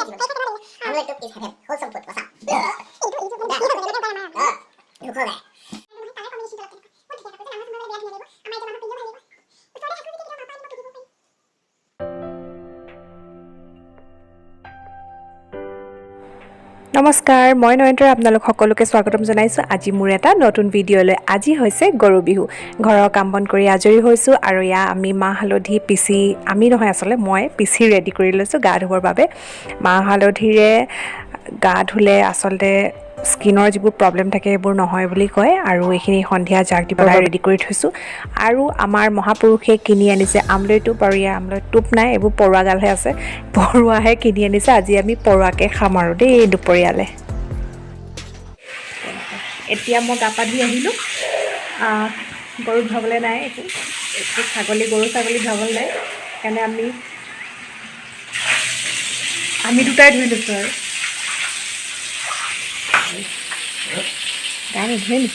আমলৈ টোপ is heaven, wholesome food, what's up? দুখ। নমস্কাৰ, মই নয়নতৰা, আপোনালোক সকলোকে স্বাগতম জনাইছোঁ আজি মোৰ এটা নতুন ভিডিঅ'লৈ। আজি হৈছে গৰু বিহু। ঘৰৰ কাম বন কৰি আজৰি হৈছোঁ আৰু এয়া আমি মাহ হালধি পিচি, আমি নহয়, আচলতে মই পিচি ৰেডি কৰি লৈছোঁ গা ধুবৰ বাবে। মাহ হালধিৰে গা ধুলে আচলতে স্কিনৰ যিবোৰ প্ৰব্লেম থাকে, সেইবোৰ নহয় বুলি কয়। আৰু এইখিনি সন্ধিয়া জাক দিবৰ ৰেডি কৰি থৈছোঁ। আৰু আমাৰ মহাপুৰুষে কিনি আনিছে আমলৈ টোপ। আৰু ইয়াৰ আমলৈ টোপ নাই, এইবোৰ পৰুৱা গালহে আছে, পৰুৱাহে কিনি আনিছে। আজি আমি পৰুৱাকে খাম আৰু দেই দুপৰীয়ালৈ। এতিয়া মই গা পা ধুই আহিলোঁ। গৰু ধুৱাবলৈ নাই একো একো, ছাগলী, গৰু ছাগলী ধুৱাবলৈ নাই, সেইকাৰণে আমি আমি দুটাই ধুই লৈছোঁ। আৰু গা নুধুৱে নি?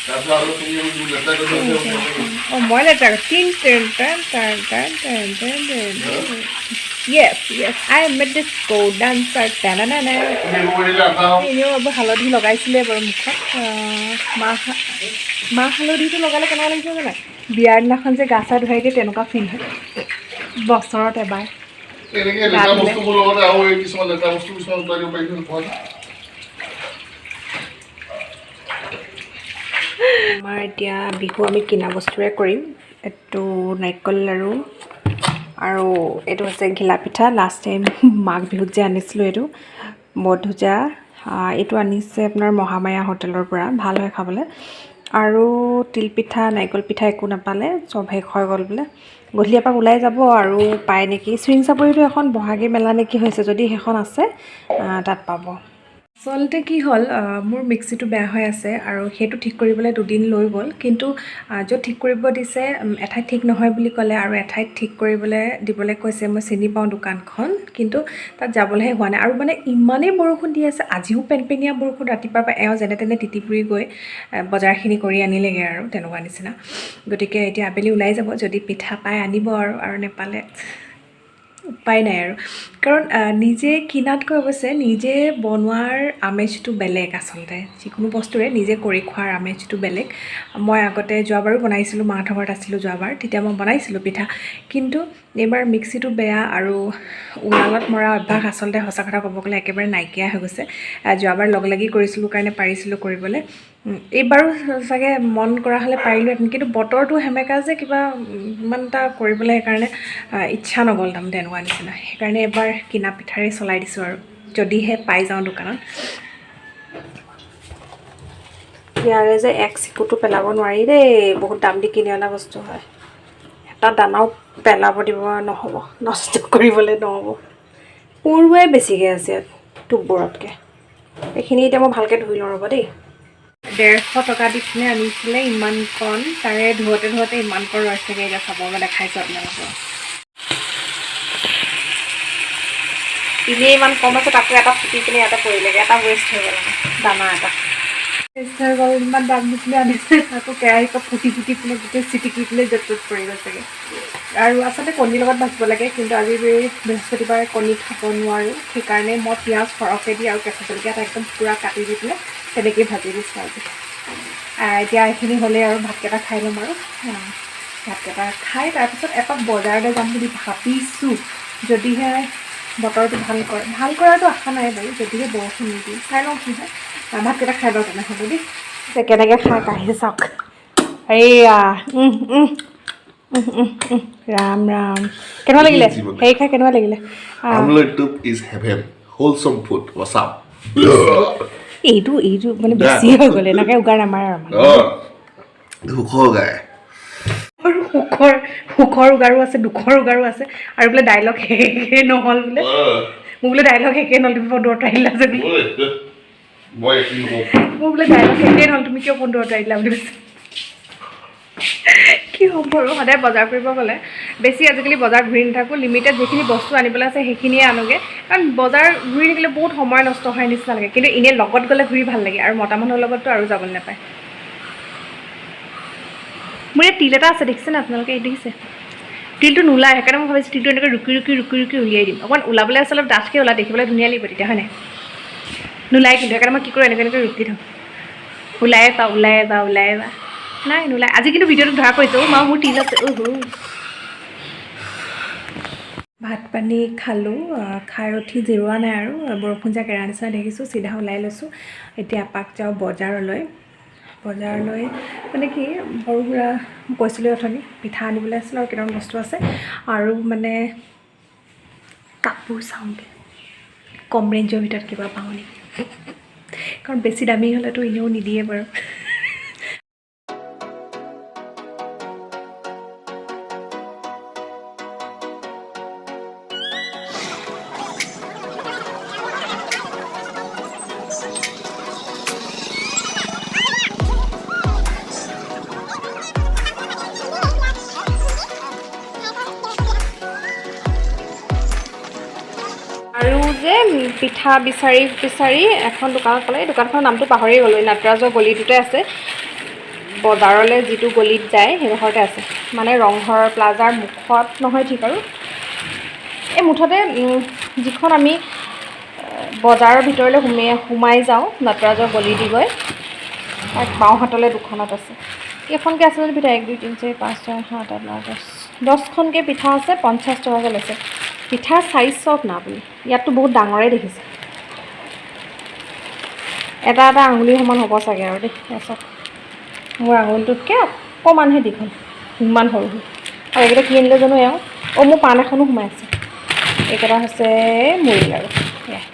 তাৰপিছত আৰু তুমি এইবোৰ লেতেৰা কৰি থৈছা। অঁ, মই লেতেৰা তিন ten ten ten ten ten ten ten. Yes, I am a disco dancer. Ten. তুমি এইবোৰ কৰি দিলে আটা। এনেও এইবোৰ হালধি লগাইছিলে বাৰু মুখত। মাহ হালধিটো লগালে কেনেকুৱা লাগিছে জানা? বিয়াৰ দিনাখন যে গা চা ধুৱাই দিয়ে, তেনেকুৱা ফিল হয় বছৰত এবাৰ। এনেকে লেতেৰা বস্তুবোৰ লগতে আৰু এই কিছুমান লেতেৰা বস্তু কিছুমান উটাই দিব পাৰিছো কোৱা। আমাৰ এতিয়া বিহু আমি কিনা বস্তুৰে কৰিম। এইটো নাৰিকল লাড়ু আৰু এইটো হৈছে ঘিলা পিঠা, লাষ্ট টাইম মাঘ বিহুত যে আনিছিলোঁ। এইটো মধুজা, এইটো আনিছে আপোনাৰ মহামায়া হোটেলৰ পৰা, ভাল হয় খাবলৈ। আৰু তিলপিঠা, নাৰিকল পিঠা একো নাপালে, চব শেষ হৈ গ'ল বোলে। গধূলি এপাক ওলাই যাব আৰু পায় নেকি। চিৰিং চাপৰিটো এখন বহাগী মেলা নেকি হৈছে, যদি সেইখন আছে তাত পাব। আচলতে কি হ'ল, মোৰ মিক্সিটো বেয়া হৈ আছে আৰু সেইটো ঠিক কৰিবলৈ দুদিন লৈ গ'ল। কিন্তু য'ত ঠিক কৰিব দিছে, এঠাইত ঠিক নহয় বুলি ক'লে আৰু এঠাইত ঠিক কৰিবলৈ দিবলৈ কৈছে। মই চিনি পাওঁ দোকানখন, কিন্তু তাত যাবলৈহে হোৱা নাই। আৰু মানে ইমানেই বৰষুণ দি আছে, আজিও পেনপেনীয়া বৰষুণ ৰাতিপুৱাৰ পৰা। এওঁ যেনে তেনে তিতি পুৰি গৈ বজাৰখিনি কৰি আনিলেগৈ আৰু তেনেকুৱা নিচিনা। গতিকে এতিয়া আবেলি ওলাই যাব, যদি পিঠা পাই আনিব আৰু আৰু নেপালে উপায় নাই আৰু। কাৰণ নিজে কিনাতকৈ অৱশ্যে নিজে বনোৱাৰ আমেজটো বেলেগ। আচলতে যিকোনো বস্তুৰে নিজে কৰি খোৱাৰ আমেজটো বেলেগ। মই আগতে যোৱাবাৰো বনাইছিলোঁ, মাহঁতৰ ঘৰত আছিলোঁ যোৱাবাৰ, তেতিয়া মই বনাইছিলোঁ পিঠা। কিন্তু এইবাৰ মিক্সিটো বেয়া আৰু উৰালত মৰা অভ্যাস আচলতে সঁচা কথা ক'ব গ'লে একেবাৰে নাইকিয়া হৈ গৈছে। যোৱাবাৰ লগ লাগি কৰিছিলোঁ কাৰণে পাৰিছিলোঁ কৰিবলৈ। এইবাৰো চাগে মন কৰা হ'লে পাৰিলোহেঁতেন, কিন্তু বতৰটো সেমেকা যে কিবা ইমান এটা কৰিবলৈ সেইকাৰণে ইচ্ছা নগ'ল তাৰমানে তেনেকুৱা নিচিনা। সেইকাৰণে এবাৰ কিনা পিঠাৰে চলাই দিছোঁ আৰু, যদিহে পাই যাওঁ দোকানত। ইয়াৰে যে এক চিকুটো পেলাব নোৱাৰি দেই, বহুত দাম দি কিনি অনা বস্তু হয়। এটা দানাও পেলাব দিব নহ'ব, নষ্ট কৰিবলৈ নহ'ব। পৰুৱাই বেছিকৈ আছে ইয়াত টোপবোৰতকৈ। এইখিনি এতিয়া মই ভালকৈ ধুই লওঁ, ৰ'ব দেই। 150 টকা দি পিনে আনিছিলে ইমানকণ, তাৰে ধুৱতে ধুৱতে ইমানকণ ৰৈছেগৈ। এতিয়া চাব, মই দেখাইছোঁ আপোনালোকক। এনেই ইমান কম আছে, তাকো এটা ফুটি পিনে ইয়াতে পৰিলেগৈ, এটা ৱেষ্ট হৈ গ'ল, মানে দানা এটা ৱেষ্ট হৈ গ'ল। ইমান দাম দি পিনে আনিছে, তাকো কেৰাহীৰ পৰা ফুটি ফুটি পিনে গোটেই চিটিকি পিনে য'ত ত'ত পৰি গৈছেগৈ। আৰু আচলতে কণীৰ লগত ভাজিব লাগে, কিন্তু আজি বৃহস্পতিবাৰে কণী খাব নোৱাৰোঁ। সেইকাৰণে মই পিঁয়াজ সৰহকৈ দি আৰু কেঁচা জলকীয়া এটা একদম পূৰা কাটি দি পেলাই তেনেকেই ভাজি দিছোঁ আজি। এতিয়া এইখিনি হ'লেই আৰু ভাতকেইটা খাই ল'ম। আৰু ভাতকেইটা খাই তাৰপিছত এপাক বজাৰলৈ যাম বুলি ভাবিছোঁ, যদিহে বতৰটো ভাল কৰে। ভাল কৰাটো আশা নাই বাৰু, যদিহে বৰষুণ নিদিয়ে। চাই লওঁ কি হয়। ভাতকেইটা খাই লওঁ তেনেহ'লে দেই। কেনেকৈ খাই কাঢ়ি চাওক। এইয়া উম উম উম উম উম ৰাম ৰাম, কেনেকুৱা লাগিলে? হেৰি, খাই কেনেকুৱা লাগিলে? আমলৈ টোপ is heaven, wholesome food, what's up? এইটো মানে বেছি হৈ গ'ল, এনেকৈ উগাৰ নামাৰে আৰু মানে। দুখ গায়। আৰু সুখৰ সুখৰ উগাৰো আছে, দুখৰ উগাৰো আছে। আৰু বোলে ডাইলগ শেষেই নহ'ল বোলে। মোৰ বোলে ডাইলগ শেষেই নহ'ল, তুমি ফোনটো আঁতৰাই দিলা যে বোলে। মই একো নকওঁ। মোৰ বোলে ডাইলগ শেষেই নহ'ল, তুমি কিয় ফোনটো আঁতৰাই দিলা বুলি কৈছে। কি হ'ব আৰু, সদায় বজাৰ কৰিব গ'লে বেছি আজিকালি বজাৰ ঘূৰি নাথাকোঁ। লিমিটেড যিখিনি বস্তু আনিবলৈ আছে, সেইখিনিয়ে আনোগৈ। কাৰণ বজাৰ ঘূৰি থাকিলে বহুত সময় নষ্ট হয় নিচিনা লাগে। কিন্তু এনেই লগত গ'লে ঘূৰি ভাল লাগে আৰু মতা মানুহৰ লগততো আৰু যাবলৈ নাপায়। মোৰ ইয়াত তিল এটা আছে, দেখিছেনে আপোনালোকে? এই দেখিছে? তিলটো নোলায়, সেইকাৰণে মই ভাবিছোঁ তিলটো এনেকৈ ৰুকি ৰুকি ৰুকি ৰুকি উলিয়াই দিম। অকণমান ওলাবলৈ আছে, অলপ ডাঠকৈ ওলাই দেখিবলৈ ধুনীয়া লাগিব তেতিয়া, হয় নাই? নোলায় কিন্তু, সেইকাৰণে মই কি কৰোঁ, এনেকৈ এনেকৈ ৰুকি থওঁ। ওলায়ে পা, ওলায়ে বা, ওলায়ে বা, নাই নোলায়। আজি কিন্তু ভিডিঅ'টো ধৰা পৰিছে। অ' মা, মোৰ তিল আছে। অ' ভাত পানী খালোঁ, খাই উঠি জিৰোৱা নাই আৰু বৰষুণ জাক এৰা নিচিনা দেখিছোঁ, চিধা ওলাই লৈছোঁ। এতিয়া এপাক যাওঁ বজাৰলৈ। বজাৰলৈ মানে কি, সৰু সুৰা কৈছিলোঁ অথনি, পিঠা আনিবলৈ আছিলে আৰু কেইটামান বস্তু আছে আৰু মানে কাপোৰ চাওঁগৈ, কম ৰেঞ্জৰ ভিতৰত কিবা পাওঁ নেকি, কাৰণ বেছি দামী হ'লেতো এনেও নিদিয়ে বাৰু। আৰু যে পিঠা বিচাৰি বিচাৰি এখন দোকানত পালে, এই দোকানখনৰ নামটো পাহৰি গ'লোঁ। এই নটৰাজৰ গলিটোতে আছে, বজাৰলৈ যিটো গলিত যায় সেইডোখৰতে আছে, মানে ৰংঘৰ প্লাজাৰ মুখত নহয় ঠিক আৰু এই মুঠতে যিখন আমি বজাৰৰ ভিতৰলৈ সোমাই যাওঁ নটৰাজৰ গলি দি গৈ, তাৰ বাওঁহাতলৈ দুখনত আছে। কেইখনকৈ আছে জানো পিঠা? 1 2 3 4 5 6 7 8 9 10, 10খনকৈ পিঠা আছে, 50 টকাকৈ লৈছে। পিঠাৰ চাইজ চাওক না আপুনি, ইয়াততো বহুত ডাঙৰেই দেখিছে, এটা এটা আঙুলিৰ সমান হ'ব চাগে আৰু দেই। এয়া চাওক, মোৰ আঙুলিটোতকৈ অকণমানহে দীঘল, ইমান সৰু সৰু। আৰু এইকেইটা কি আনিলে জানো এওঁ? অ' মোৰ পাণ এখনো সোমাই আছে। এইকেইটা হৈছে মুড়ি আৰু এয়াই।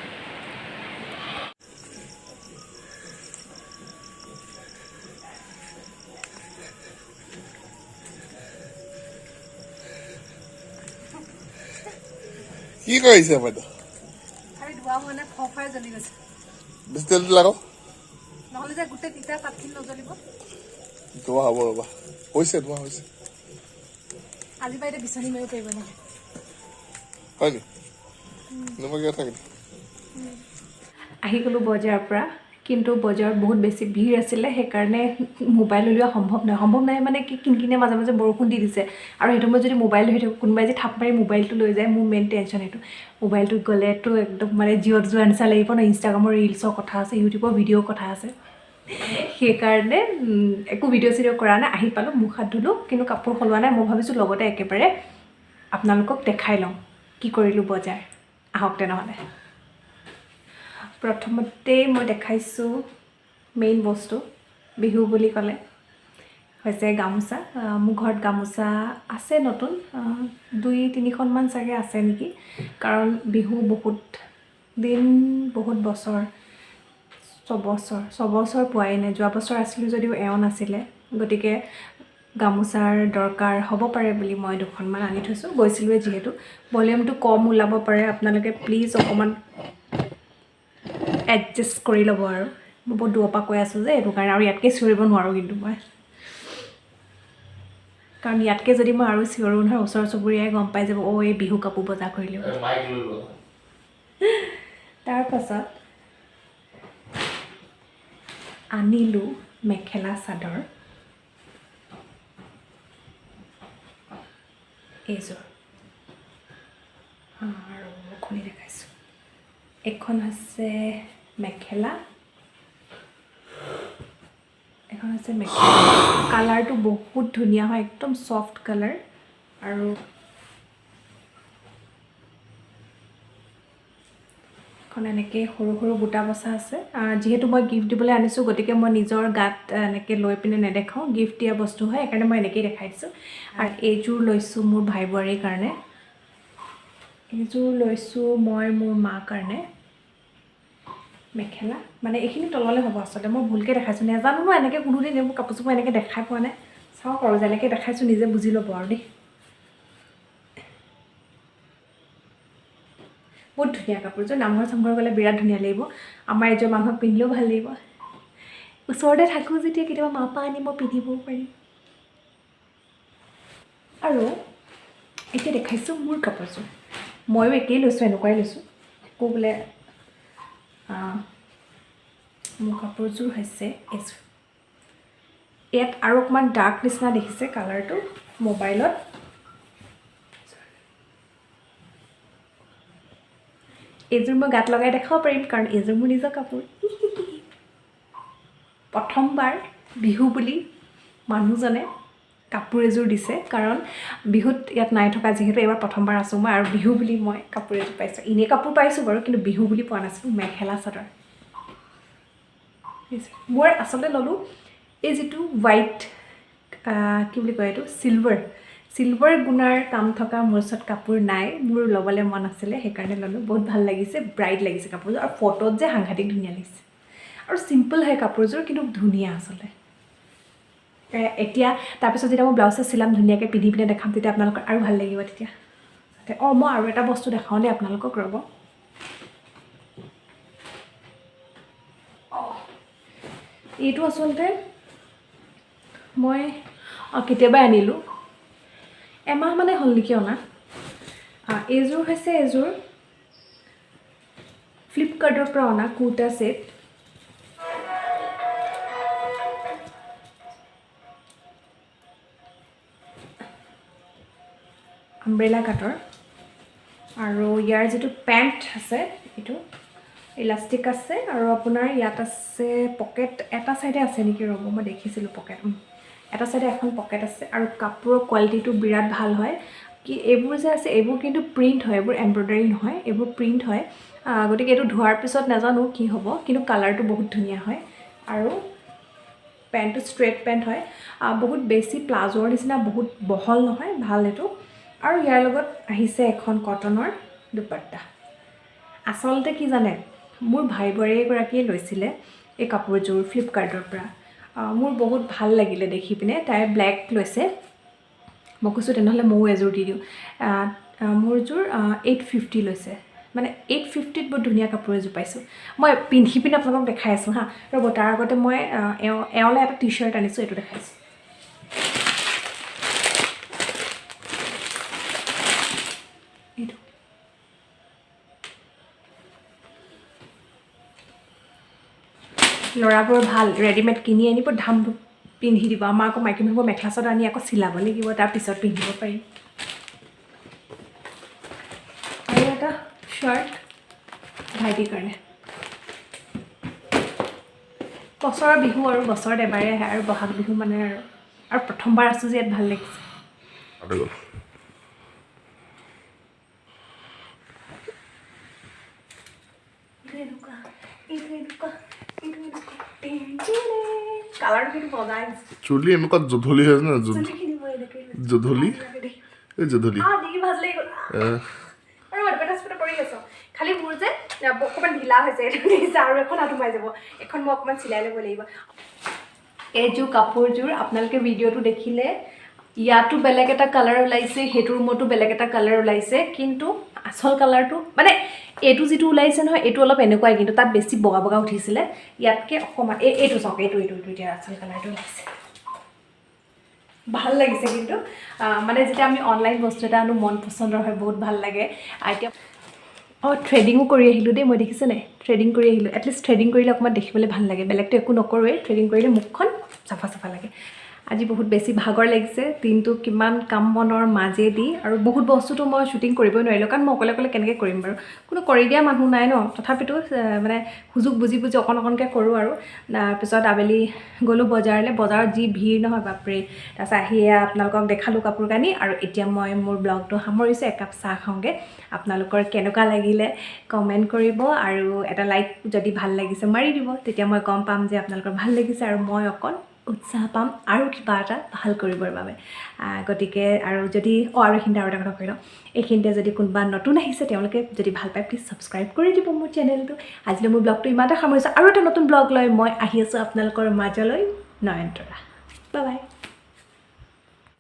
কি কৰিছে বাইদেউ? আমি ধোৱা হোৱা নাই, ফফাই জ্বলি গৈছে। বেছি তেল দিলা আকৌ। নহ'লে যে গোটেই তিতা পাতখিনি নজ্বলিব। ধোৱা হ'ব ৰ'বা, হৈছে ধোৱা হৈছে। আজি পৰা এতিয়া বিচনী মাৰিব পাৰিব নেকি? হয় নি? এনেকুৱাকৈ থাকে। আহি গ'লোঁ বজাৰৰ পৰা, কিন্তু বজাৰত বহুত বেছি ভিৰ আছিলে, সেইকাৰণে মোবাইল উলিওৱা সম্ভৱ নহয়। সম্ভৱ নাই মানে কি, কিনকিনে মাজে মাজে বৰষুণ দি দিছে আৰু সেইটো সময়ত যদি মোবাইল ধৰি থাকোঁ, কোনোবাই যে থাপ মাৰি মোবাইলটো লৈ যায়, মোৰ মেইন টেনশ্যন সেইটো। মোবাইলটো গ'লেতো একদম মানে জিঅ'ত যোৱাৰ নিচিনা লাগিব ন, ইনষ্টাগ্ৰামৰ ৰিলচৰ কথা আছে, ইউটিউবৰ ভিডিঅ'ৰ কথা আছে, সেইকাৰণে একো ভিডিঅ' চিডিঅ' কৰা নাই। আহি পালোঁ, মুখ হাত ধুলোঁ, কিন্তু কাপোৰ সলোৱা নাই। মই ভাবিছোঁ লগতে একেবাৰে আপোনালোকক দেখাই লওঁ কি কৰিলোঁ বজাৰ। আহক তেনেহ'লে। প্ৰথমতেই মই দেখাইছোঁ মেইন বস্তু বিহু বুলি ক'লে হৈছে গামোচা। মোৰ ঘৰত গামোচা আছে নতুন, 2-3খনমান চাগে আছে নেকি, কাৰণ বিহু বহুত দিন, বহুত বছৰ, ছবছৰ পোৱাই নাই। যোৱা বছৰ আছিলোঁ যদিও এওঁ নাছিলে, গতিকে গামোচাৰ দৰকাৰ হ'ব পাৰে বুলি মই দুখনমান আনি থৈছোঁ। গৈছিলোঁৱে যিহেতু, ভলিউমটো কম ওলাব পাৰে, আপোনালোকে প্লিজ অকণমান এডজাষ্ট কৰি ল'ব আৰু। মই বহুত দূৰৰ পৰা কৈ আছোঁ যে সেইটো কাৰণে, আৰু ইয়াতকৈ চিঞৰিব নোৱাৰোঁ কিন্তু মই, কাৰণ ইয়াতকৈ যদি মই আৰু চিঞৰোঁ নহয়, ওচৰ চুবুৰীয়াই গম পাই যাব, অ' এই বিহু কাপোৰ বজাৰ কৰিলোঁ। তাৰপাছত আনিলোঁ মেখেলা চাদৰ এইযোৰ, আৰু খুলি দেখাইছোঁ। এইখন হৈছে মেখেলা, এখন হৈছে মেখেলা। কালাৰটো বহুত ধুনীয়া হয়, একদম ছফ্ট কালাৰ। আৰু এখন এনেকৈ সৰু সৰু বুটা বচা আছে। যিহেতু মই গিফ্ট দিবলৈ আনিছোঁ, গতিকে মই নিজৰ গাত এনেকৈ লৈ পিনে নেদেখাওঁ, গিফ্ট দিয়া বস্তু হয়, সেইকাৰণে মই এনেকৈয়ে দেখাই দিছোঁ। আৰু এইযোৰ লৈছোঁ মোৰ ভাই বোৱাৰীৰ কাৰণে, এইযোৰ লৈছোঁ মই মোৰ মাৰ কাৰণে মেখেলা। মানে এইখিনি তললৈ হ'ব আচলতে, মই ভুলকৈ দেখাইছোঁ, নাজানো ন এনেকৈ কোনোদিন এইবোৰ কাপোৰ চাপোৰ এনেকৈ দেখাই পোৱা নাই। চাওক আৰু যেনেকৈ দেখাইছোঁ নিজে বুজি ল'ব আৰু দেই। বহুত ধুনীয়া কাপোৰযোৰ, নামঘৰ চামঘৰ গ'লে বিৰাট ধুনীয়া লাগিব, আমাৰ এযোৰ মানুহক পিন্ধিলেও ভাল লাগিব। ওচৰতে থাকোঁ যেতিয়া কেতিয়াবা মা পা আনি মই পিন্ধিবও পাৰিম। আৰু এতিয়া দেখাইছোঁ মোৰ কাপোৰযোৰ, ময়ো একেই লৈছোঁ, এনেকুৱাই লৈছোঁ। একো বোলে, মোৰ কাপোৰযোৰ হৈছে এইযোৰ। ইয়াত আৰু অকণমান ডাৰ্ক নিচিনা দেখিছে কালাৰটো মোবাইলত, এইযোৰ মই গাত লগাই দেখাব পাৰিম, কাৰণ এইযোৰ মোৰ নিজৰ কাপোৰ। প্ৰথমবাৰ বিহু বুলি মানুহজনে কাপোৰ এযোৰ দিছে, কাৰণ বিহুত ইয়াত নাই থকা যিহেতু এইবাৰ প্ৰথমবাৰ আছোঁ মই, আৰু বিহু বুলি মই কাপোৰ এযোৰ পাইছোঁ। এনেই কাপোৰ পাইছোঁ বাৰু, কিন্তু বিহু বুলি পোৱা নাছিলোঁ। মেখেলা চাদৰ মই আচলতে ল'লোঁ এই যিটো হোৱাইট কি বুলি কয় এইটো, চিলভাৰ চিলভাৰ গুণাৰ কাম থকা মোৰ ওচৰত কাপোৰ নাই, মোৰ ল'বলৈ মন আছিলে, সেইকাৰণে ল'লোঁ। বহুত ভাল লাগিছে, ব্ৰাইট লাগিছে কাপোৰযোৰ, আৰু ফটোত যে সাংঘাতিক ধুনীয়া লাগিছে, আৰু চিম্পল হয় কাপোৰযোৰ কিন্তু ধুনীয়া আচলতে। এতিয়া তাৰপিছত যেতিয়া মই ব্লাউজ চিলাম ধুনীয়াকৈ পিন্ধি পিনে দেখাম, তেতিয়া আপোনালোকৰ আৰু ভাল লাগিব তেতিয়া। অঁ, মই আৰু এটা বস্তু দেখাওঁ দেই আপোনালোকক, ৰ'ব। অঁ, এইটো আচলতে মই কেতিয়াবাই আনিলোঁ, এমাহ মানে হ'ল নেকি অনা। এইযোৰ হৈছে এযোৰ ফ্লিপকাৰ্টৰ পৰা অনা কুৰ্তা ছেট। আমব্ৰেলা কাটৰ, আৰু ইয়াৰ যিটো পেণ্ট আছে এইটো ইলাষ্টিক আছে, আৰু আপোনাৰ ইয়াত আছে পকেট, এটা চাইডে আছে নেকি, ৰ'ব মই দেখিছিলোঁ পকেট, এটা চাইডে এখন পকেট আছে। আৰু কাপোৰৰ কোৱালিটিটো বিৰাট ভাল হয়। কি এইবোৰ যে আছে এইবোৰ কিন্তু প্ৰিণ্ট হয়, এইবোৰ এম্ব্ৰইডাৰী নহয়, এইবোৰ প্ৰিণ্ট হয়। গতিকে এইটো ধোৱাৰ পিছত নাজানো কি হ'ব, কিন্তু কালাৰটো বহুত ধুনীয়া হয়। আৰু পেণ্টটো ষ্ট্ৰেইট পেণ্ট হয়, বহুত বেছি প্লাজোৰ নিচিনা বহুত বহল নহয়, ভাল এইটো। আৰু ইয়াৰ লগত আহিছে এখন কটনৰ দুপাট্টা। আচলতে কি জানে, মোৰ ভাই বোৱাৰী এগৰাকীয়ে লৈছিলে এই কাপোৰযোৰ ফ্লিপকাৰ্টৰ পৰা। মোৰ বহুত ভাল লাগিলে দেখি পিনে, তাই ব্লেক লৈছে। মই কৈছোঁ তেনেহ'লে ময়ো এযোৰ দি দিওঁ। মোৰযোৰ 850 লৈছে, মানে 850ত বহুত ধুনীয়া কাপোৰ এযোৰ পাইছোঁ। মই পিন্ধি পিনে আপোনালোকক দেখাই আছোঁ হা, ৰ'ব। তাৰ আগতে মই এওঁলৈ এটা টি শ্বাৰ্ট আনিছোঁ, এইটো দেখাইছোঁ। এইটো ল'ৰাবোৰ ভাল, ৰেডিমেড কিনি আনিব, ধাম পিন্ধি দিব। আমাৰ আকৌ মাইকী মানুহবোৰ মেখেলা চাদৰ আনি আকৌ চিলাব লাগিব, তাৰপিছত পিন্ধিব পাৰিম। আৰু এটা শ্বাৰ্ট ভাইটিৰ কাৰণে। বছৰৰ বিহু আৰু বছৰত এবাৰেই আহে, আৰু বহাগ বিহু মানে আৰু প্ৰথমবাৰ আছোঁ যে ইয়াত, ভাল লাগিছে। চুলি এনেকুৱা জধলি হৈ আছে ন, জধলি, এই জধলি খালি মোৰ যে অকণমান ঢিলা হৈছে, আৰু এখন হাত সোমাই যাব, এখন মই অকণমান চিলাই ল'ব লাগিব। এইযোৰ কাপোৰযোৰ আপোনালোকে ভিডিঅ'টো দেখিলে, ইয়াতো বেলেগ এটা কালাৰ ওলাইছে, সেইটো ৰুমতো বেলেগ এটা কালাৰ ওলাইছে, কিন্তু আচল কালাৰটো মানে এইটো যিটো ওলাইছে নহয়, এইটো অলপ এনেকুৱাই, কিন্তু তাত বেছি বগা বগা উঠিছিলে, ইয়াতকৈ অকণমান এইটো চাওক, এইটো এইটো এইটো এতিয়া আচল কালাৰটো ওলাইছে। ভাল লাগিছে কিন্তু, মানে যেতিয়া আমি অনলাইন বস্তু এটা আনো মন পচন্দৰ হয়, বহুত ভাল লাগে। এতিয়া অঁ, থ্ৰেডিঙো কৰি আহিলোঁ দেই মই, দেখিছে নাই, থ্ৰেডিং কৰি আহিলোঁ। এটলিষ্ট থ্ৰেডিং কৰিলে অকণমান দেখিবলৈ ভাল লাগে, বেলেগটো একো নকৰোঁৱেই, থ্ৰেডিং কৰিলে মুখখন চাফা চাফা লাগে। আজি বহুত বেছি ভাগৰ লাগিছে, দিনটো কিমান কাম বনৰ মাজেদি, আৰু বহুত বস্তুটো মই শ্বুটিং কৰিবই নোৱাৰিলোঁ, কাৰণ মই অকলে অকলে কেনেকৈ কৰিম বাৰু, কোনো কৰি দিয়া মানুহ নাই ন। তথাপিতো মানে সুযোগ বুজি বুজি অকণ অকণকৈ কৰোঁ আৰু। তাৰপিছত আবেলি গ'লোঁ বজাৰলৈ, বজাৰত যি ভিৰ নহয় বাপৰে। তাৰপিছত আহি আপোনালোকক দেখালোঁ কাপোৰ কানি, আৰু এতিয়া মই মোৰ ব্লগটো সামৰিছোঁ। একাপ চাহ খাওঁগৈ। আপোনালোকৰ কেনেকুৱা লাগিলে কমেণ্ট কৰিব, আৰু এটা লাইক যদি ভাল লাগিছে মাৰি দিব, তেতিয়া মই গম পাম যে আপোনালোকৰ ভাল লাগিছে, আৰু মই অকণ উৎসাহ পাম আৰু কিবা এটা ভাল কৰিবৰ বাবে। গতিকে আৰু যদি আৰু এইখিনিতে আৰু এটা কথা কৈ লওঁ, এইখিনিতে যদি কোনোবা নতুন আহিছে, তেওঁলোকে যদি ভাল পায় প্লিজ ছাবস্ক্ৰাইব কৰি দিব মোৰ চেনেলটো। আজিলৈ মোৰ ব্লগটো ইমানতে সামৰিছোঁ, আৰু এটা নতুন ব্লগ লৈ মই আহি আছোঁ আপোনালোকৰ মাজলৈ। নয়নতৰা, বাই বাই।